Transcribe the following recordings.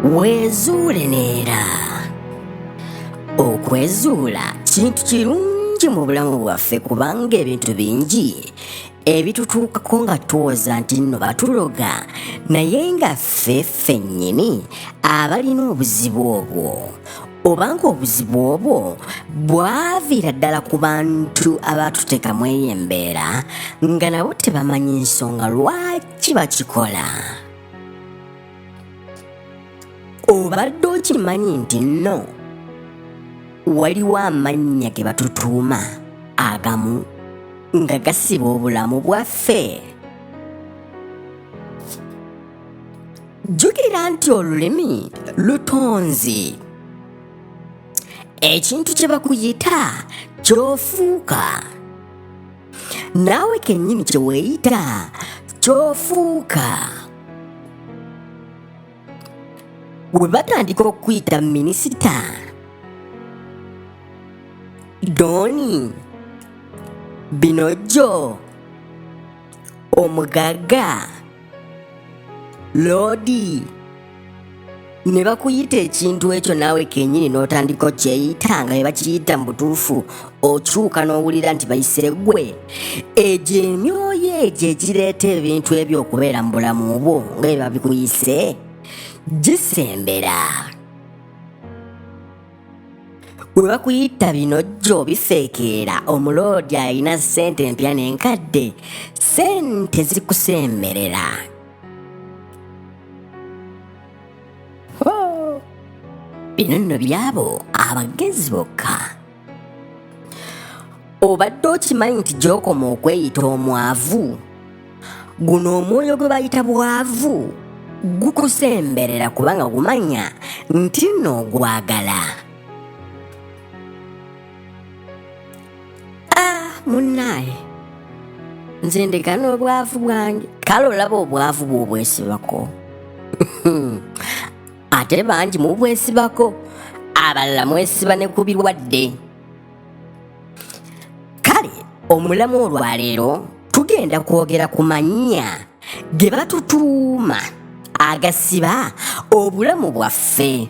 Weezuule neera. Okwezuula kintu kirungi mu bulamu bwaffe kubanga ebintu bingi ebitutuukako nga tuwoza nti nno batuloga naye nga ffe ffennyini abalina obuzibu obwo obanga obuzibu obwo bwaviira ddala ku bantu abaatuteekamu eyo embeera nga nabo tebamanyi nsonga lwaki bakikola. Obadde okimanyi nti nno waliwo amannya ge batutuuma agamu nga gasiba obulamu bwaffe? Jjukira nti olulimi lutonzi. Ekintu kye bakuyita ky'ofuuka. Naawe kennyini kye weeyita ky'ofuuka. Bwe batandika okukuyita minisita, dooni, binojjo, omugagga, loodi, ne bakuyita ekintu ekyo naawe kennyini n'otandika okyeyita nga bwe bakiyita mu butuufu okyuka n'owulira nti bayise ggwe. Egyo emyoyo egyo egireeta ebintu ebyo okubeera mu bulamu bwo nga bwe babikuyise gisembera. Bwe bakuyita binojjo bifeekeera omuloodi alina ssente empya n'enkadde, ssente zikusemberera. Oh, bino nno byabo abagezi bokka. Obadde okimanyi nti gy'okoma okweyita omwavu, guno omwoyo gwe bayita bwavu gukusemberera kubanga gumanya nti nno ogwagala. Ah, munnaaye nze ndeka n'obwavu bwange. Kale olaba obwavu bw'obwesibako ate bangi mubwesibako, abalala mwesiba ne ku birwadde. Kale omulamu olwaleero tugenda kwogera ku mannya ge batutuuma agasiba obulamu bwaffe.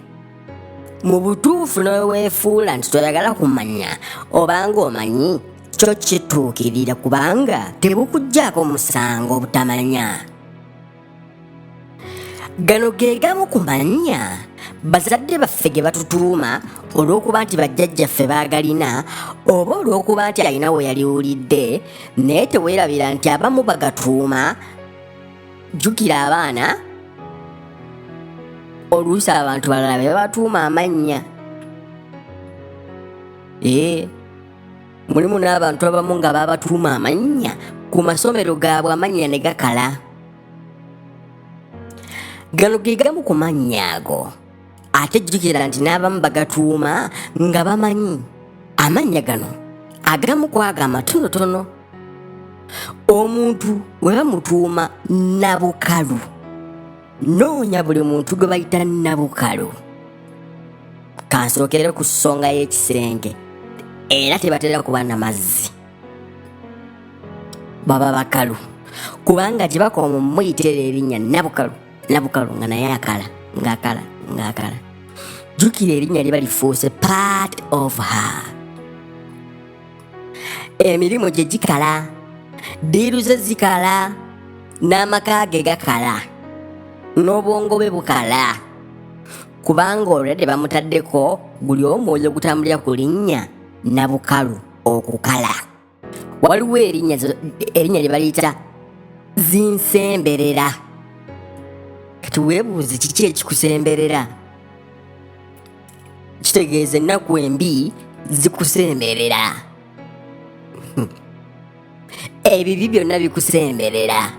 Mu butuufu n'oweefuula nti toyagala kumanya obanga omanyi kyo kituukirira kubanga tebukuggyako musango obutamanya. Gano ge gamu ku mannya bazadde baffe ge batutuuma olw'okuba nti bajjajjaffe baagalina oba olw'okuba nti alina we yaliwulidde, naye teweerabira nti abamu bagatuuma. Jjukira abaana oluusi abantu balala be babatuuma amannya. Ee, mulimu n'abantu abamu nga babatuuma amannya ku masomero gaabwe amannya ne gakala. Gano ge gamu ku mannya ago. Ate jjukira nti n'abamu bagatuuma nga bamanyi amannya gano agamu ku ago amatonotono. Omuntu we bamutuuma Nabukalu, noonya buli muntu gwe bayita Nabukalu. Kansookere ku ssonga y'ekisenge, era tebatera kuba na mazzi, baba bakalu kubanga gye bakoma omuyita eryo erinnya Nabukalu, Nabukalu nga naye akala ng'akala ng'akala. Jjukira erinnya liba lifuuse part of her. Emirimu gye gikala, ddiiru ze zikala, n'amaka ge gakala, n'obwongo bwe bukala, kubanga olwedde bamutaddeko guli omwoyo ogutambulira ku linnya Nabukalu okukala. Waliwo erinnya lye baliyita zinsemberera. Kati weebuuze kiki ekikusemberera? Kitegeeza ennaku embi zikusemberera, ebibi byonna bikusemberera.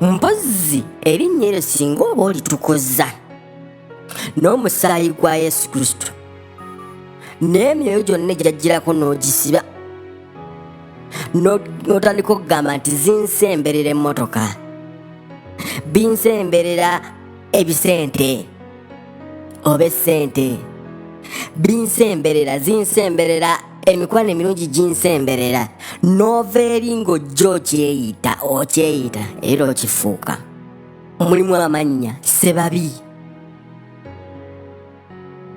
Mpozzi erinnya eryo singa oba olitukuza n'omusaayi gwa Yesu Kristo n'emyoyo gyonna egyajjirako n'ogisiba n'otandika okugamba nti zinsemberera emmotoka, binsemberera ebisente oba essente, binsemberera, zinsemberera emikwano emirungi ginsemberera, n'ova eri ng'ojja okyeyita, okyeyita era okifuuka. Mulimu amannya Sebabi,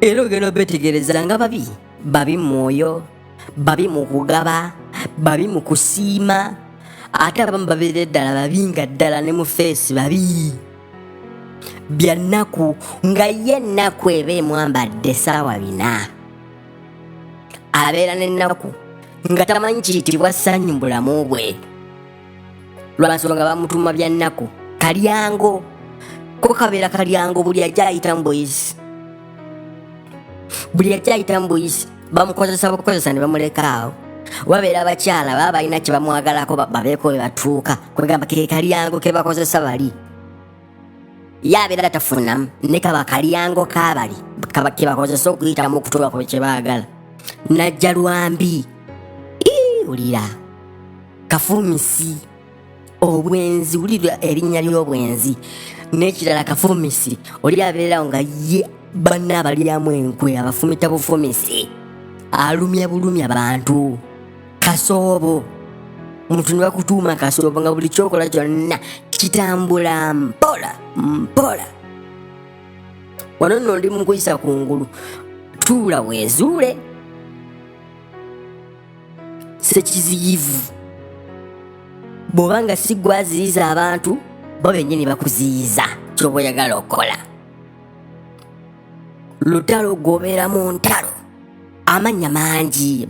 era ogenda obetegereza nga babi, babi mu mwoyo, babi mu kugaba, babi mu kusiima, ate abamu babeera eddala babi nga ddala ne mu feesi babi. Bya nnaku nga ye ennaku eba emwambadde essaawa bina, abeera n'ennaku nga tamanyi kiyitibwa ssanyu mu bulamu bwe, lwansonga bamutuma bya nnaku. Kalyango ko kabeera kalyango, buli ajja ayita mu buyisi, buli ajja ayita mu buyisi, bamukozesa bukozesa ne bamuleka awo. Wabeera abakyala baba balina kye bamwagalako, babeeko we batuuka, kwegamba ke kalyango ke bakozesa bali. Ye abeera tafunamu, ne kaba kalyango kabali ke bakozesa okuyitamu okutuuka ku kye baagala. Najja lwambi wulira kafumisi obwenzi, wulira erinnya ly'obwenzi. N'ekirala kafumisi, oli abeerawo nga ye banna abalyamu enkwe, abafumita bufumisi, alumya bulumya bantu. Kasoobo, omuntu ne bakutuuma kasoobo nga buli kyokola kyonna kitambula mpola mpola. Wano nno ndi mukuyisa kungulu, tuula weezuule. Sekiziyivu, bw'oba nga si gwe aziyiza abantu, bo bennyini bakuziyiza ky'oba oyagala okukola. Lutalo, gw'obeera mu ntalo. Amannya mangi,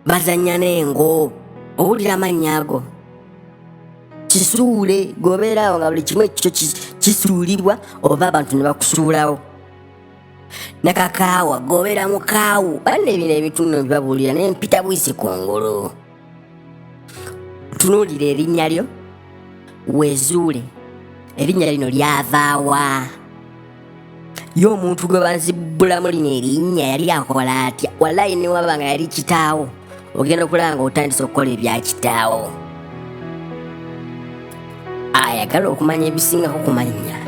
bazannya n'engo. Owulira amannya ago, kisuule, gw'obeera awo nga buli kimu ekyo kisuulibwa oba abantu ne bakusuulawo. Nakakaawa, gobera mukaawu. Banne bino ebintu nno bibabuulira naye mpita buyisi kungulu. Tunuulira erinnya lyo wezuule, erinnya lino lyavaawa? Ye omuntu gwe bazibbulamu lino erinnya yali akola atya? Wallayi newaba nga yali kitaawo, ogenda okulaba nga otandise okukola ebya kitaawo. Ayagala okumanya ebisingako kumanya,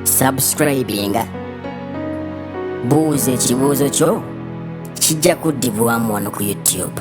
subscribinga, buuza ekibuuzo kyo, kijja kuddibwamu wano ku YouTube.